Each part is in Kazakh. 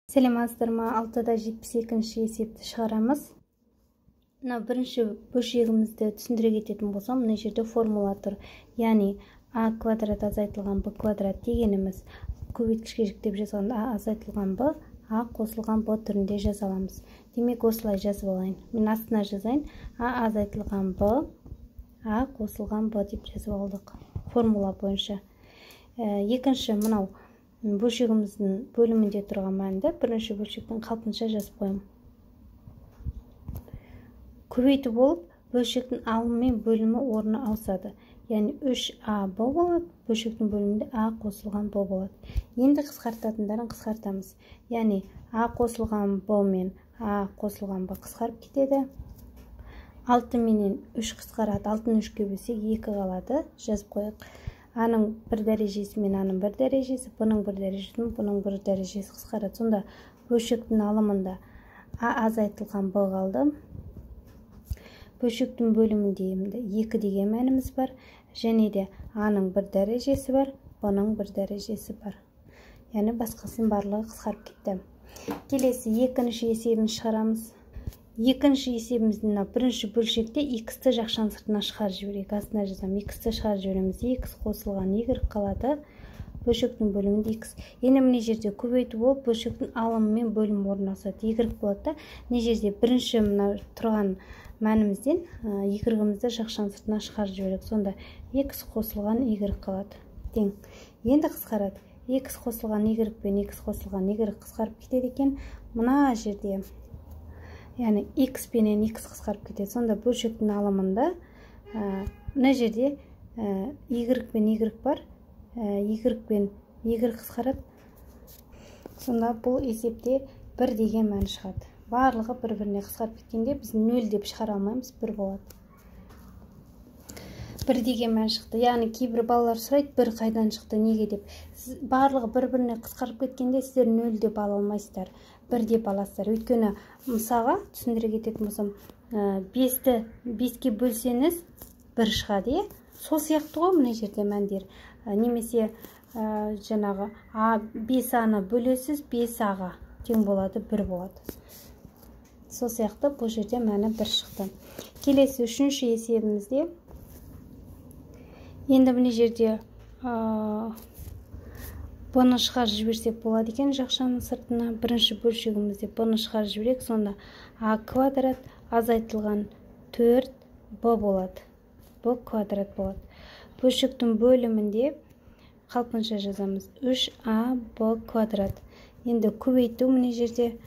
Сәлеметсіздер ме? 6-72 есепті шығарамыз. Мына бірінші бөлшегімізді түсіндіре кететін болсам, мына жерде формула тұр. Яғни а квадрат азайтылған б квадрат дегеніміз көбейткішке жіктеп жазғанда а азайтылған б, а қосылған б түрінде жаза аламыз. Демек, осылай жазып алайын. Мен астына жазайын. А азайтылған б, а қосылған б деп жазып алдық формула бойынша. Екінші мынау бөлшегіміздің бөлімінде тұрған мәнді бірінші бөлшектің қалпынша жазып қоямын. Көбейту болып, бөлшектің алымы мен бөлімі орны ауысады. Яғни 3а б болады, бөлшектің бөлімінде а қосылған б болады. Енді қысқартатындарын қысқартамыз. Яғни а қосылған б мен а қосылған б қысқарып кетеді. 6 менен 3 қысқарады. 6-ны 3-ке бөлсек 2 қалады. Жазып қояйық. Аның бір дәрежесі мен аның бір дәрежесі, бұның бір дәрежесі мен бұның бір дәрежесі қысқарады. Сонда бөлшектің алымында а азайтылған б қалды. Бөлшектің бөлімінде енді 2 деген мәніміз бар. Және де аның бір дәрежесі бар, бұның бір дәрежесі бар. Яғни басқасының барлығы қысқарып кетті. Келесі екінші есебін шығарамыз. Екінші есебіміздің мына бірінші бөлшекте x-ті жақшаның сыртына шығарып жіберейік. Астына жазамын. X-ті шығарып жібереміз. X қосылған y қалады. Бөлшектің бөлімінде x. Енді мына жерде көбейту болып, бөлшектің алымы мен бөлімі орналасады. Y болады да. Мына жерде бірінші мына тұрған мәнімізден y-імізді жақшаның сыртына шығарып жіберейік. Сонда x қосылған y қалады. Тең. Енді қысқарады. X қосылған y пен x қосылған y қысқарып кетеді екен. Мына жерде яғни x пенен x қысқарып кетеді. Сонда бөлшектің алымында мына жерде y пен y бар, y пен y қысқарады. Сонда бұл есепте 1 деген мән шығады. Барлығы бір-біріне қысқарып кеткенде біз 0 деп шығара алмаймыз, 1 болады. 1 деген мән шықты. Яғни кейбір балалар сұрайды, 1 қайдан шықты, неге деп. Барлығы бір-біріне қысқарып кеткенде сіздер 0 деп ала алмайсыздар, 1 деп аласыздар. Өйткені мысалға түсіндіре кететін болсам, 5-ті 5-ке бөлсеңіз 1 шығады, иә? Сол сияқты ғой мына жерде мәндер. Немесе жаңағы а 5-аны бөлесіз, 5-аға тең болады, 1 болады. Сол сияқты бұл жерде мәні 1 шықты. Келесі үшінші есебімізде енді мына жерде бұны шығарып жіберсек болады екен жақшаның сыртына. Бірінші бөлшегімізде бұны шығарып жіберейік. Сонда а квадрат азайтылған 4 б болады. Б квадрат болады. Бөлшектің бөлімінде қалпынша жазамыз. 3а б квадрат. Енді көбейту мына жерде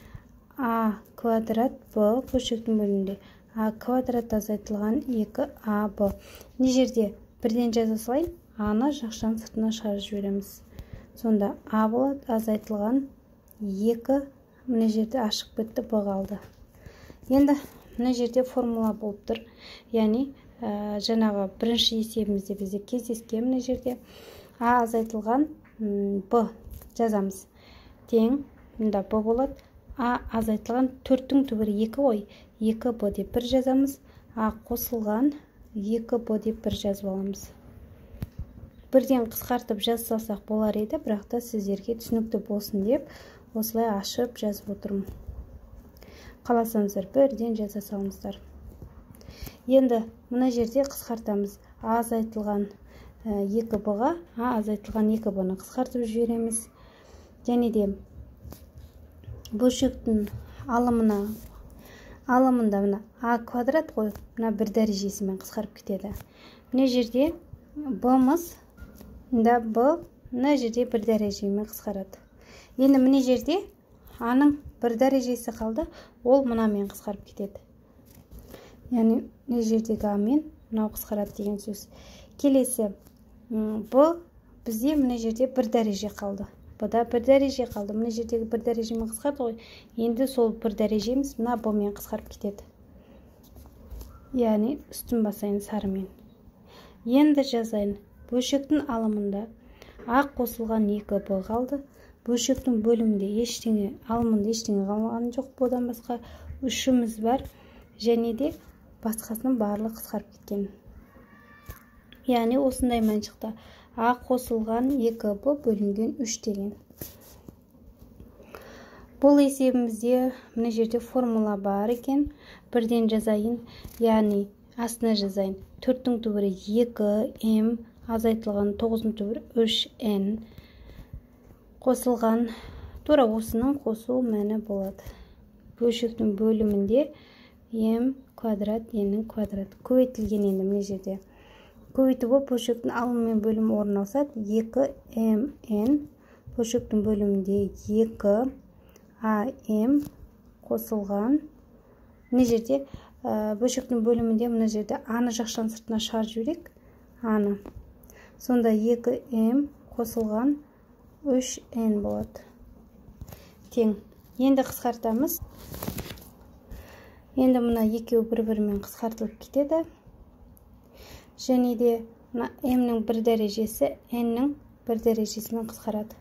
а квадрат б бөлшектің бөлімінде а квадрат азайтылған 2а б. Мына жерде бірден жаза салайын, аны жақшаның сыртына шығарып жібереміз. Сонда а болады, азайтылған 2, мына жерде ашық бетті б қалды. Енді мына жерде формула болып тұр. Яғни жаңағы бірінші есебімізде бізде кездескен мына жерде а азайтылған б жазамыз. Тең, мында б болады. А азайтылған 4-тің түбірі 2 ғой. 2 б деп бір жазамыз. А қосылған 2 б деп бір жазып аламыз. Бірден қысқартып жаза салсақ болар еді, бірақ та сіздерге түсінікті болсын деп осылай ашып жазып отырмын. Қаласаңыздар бірден жаза салыңыздар. Енді мына жерде қысқартамыз. А азайтылған 2 б-ға а азайтылған 2 б-ны қысқартып жібереміз. Және де бөлшектің алымында мына а квадрат қой, мына бір дәрежесімен қысқарып кетеді. Мына жерде б-мыз, мында б, мына жерде бір дәрежемен қысқарады. Енді мына жерде аның бір дәрежесі қалды, ол мынамен қысқарып кетеді. Яғни мына жердегі а мен мынау қысқарады деген сөз. Келесі б бізде мына жерде бір дәреже қалды. Бұда бір дәреже қалды. Мына жердегі бір дәрежемен қысқарды ғой. Енді сол бір дәрежеміз мына б-мен қысқарып кетеді. Яғни үстін басайын сарымен. Енді жазайын. Бөлшектің алымында а қосылған 2 б қалды. Бөлшектің бөлімінде ештеңе, алымында ештеңе қалған жоқ. Бұдан басқа үшіміз бар. Және де басқасының барлығы қысқарып кеткен. Яғни осындай мән шықты. А қосылған 2 б бөлінген 3 деген. Бұл есебімізде мына жерде формула бар екен. Бірден жазайын, яғни астына жазайын. 4-тің түбірі 2 m азайтылған 9-ның түбірі 3 n қосылған тура осының қосу мәні болады. Бөлшектің бөлімінде m квадрат n-нің квадраты көбейтілген. Енді мына жерде көбейту болып бөлшектің алымы мен бөлімі орын алса, 2 mn бөлшектің бөлімінде 2 am қосылған. Мына жерде бөлшектің бөлімінде мына жерде аны жақшаның сыртына шығарып жіберейік. Аны. Сонда 2m қосылған 3n болады. Тең. Енді қысқартамыз. Енді мына екеуі бір-бірімен қысқартылып кетеді. Және де мына m-нің бір дәрежесі n-нің бір дәрежесімен қысқарады.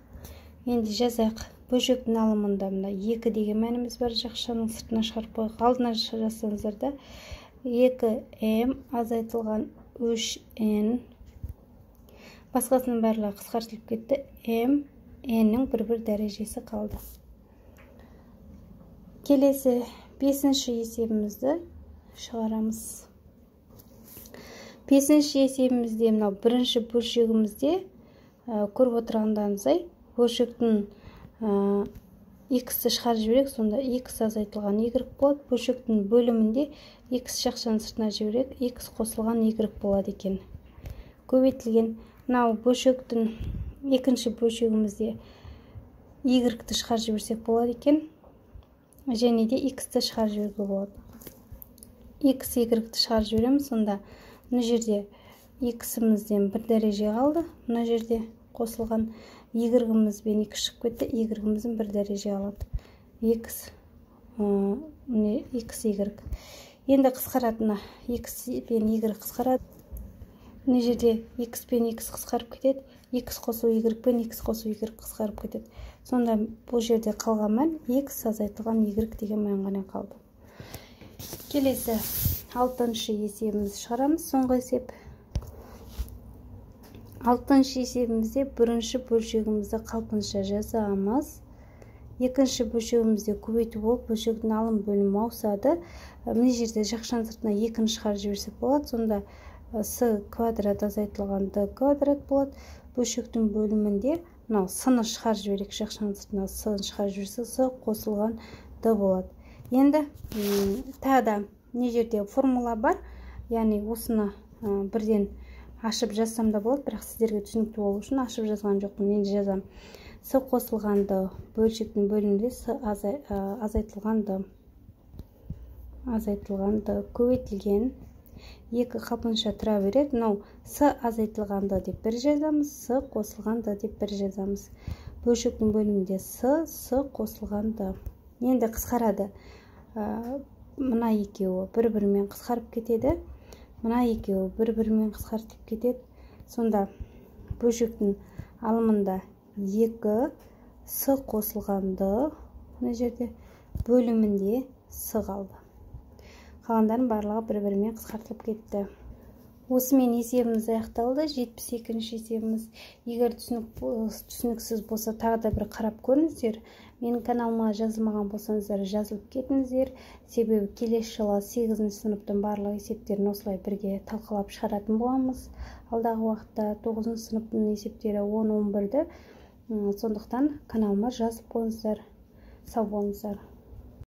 Енді жазайық. Бөлшектің алымында мына 2 деген мәніміз бар, жақшаның сыртына шығарып қойық. Алдына жазсаңыздар да 2m азайтылған 3n, басқасының барлығы қысқартылып кетті. M n-нің бір-бір дәрежесі қалды. Келесі 5-ші есебімізді шығарамыз. 5-ші есебімізде мынау бірінші бөлшегімізде көріп отырғандарыңыздай бөлшектің x-ті шығарып жіберейік, сонда x азайтылған y болады. Бөлшектің бөлімінде x жақшаның сыртына жіберейік, x қосылған y болады екен. Көбейтілген мынау бөлшектің екінші бөлшегімізде y-ті шығарып жіберсек болады екен, және де x-ті шығарып жіберуге болады. X y-ті шығарып жібереміз, сонда мына жерде x-імізден бір дәреже қалды, мына жерде қосылған y-імізбен x шығып кетті, y-іміздің бір дәреже алады. X, міне x, y. Енді қысқаратыны x пен y қысқарады. Мына жерде x пен x қысқарып кетеді, x қосу y пен x қосу y қысқарып кетеді. Сонда бұл жерде қалған мән x азайтылған y деген мән ғана қалды. Келесі 6-шы есебімізді шығарамыз, соңғы есеп. 6-шы есебімізде бірінші бөлшегімізді қалпынша жазамыз. Екінші бөлшегімізде көбейту болып бөлшектің алым бөлімі ауысады. Мына жерде жақшаның сыртына 2-ні шығарып жіберсек болады. Сонда с квадрат азайтылған d квадрат болады. Бөлшектің бөлімінде мынау с-ны шығарып жіберейік, жақшаның сыртына с-ны шығарып жіберсек, с қосылған d болады. Енді тағы да мына жерде формула бар, яғни осыны бірден ашып жазсам да болады, бірақ сіздерге түсінікті болу үшін ашып жазған жоқпын. Енді жазамын. С қосылған d бөлшектің бөлімінде с азайтылған d, азайтылған d көбейтілген 2 қалпынша тұра береді. Мынау с азайтылған d деп бір жазамыз, с қосылған d деп бір жазамыз. Бөлшектің бөлімінде с, с қосылған d. Енді қысқарады. Мына екеуі бір-бірімен қысқарып кетеді. Мына екеуі бір-бірімен қысқартылып кетеді. Сонда бөлшектің алымында 2 с қосылған d мына жерде бөлімінде с қалды. Қалғандарының барлығы бір-бірімен қысқартылып кетті. Осымен есебіміз аяқталды. 72-ші есебіміз. Егер түсініксіз болса, тағы да бір қарап көріңіздер. Менің каналыма жазылмаған болсаңыздар, жазылып кетіңіздер. Себебі келесі жылы 8-ші сыныптың барлық есептерін осылай бірге талқылап шығаратын боламыз. Алдағы уақытта 9-шы сыныптың есептері 10-11-ді. Сондықтан каналыма жазылып қойыңыздар. Сау болыңыздар.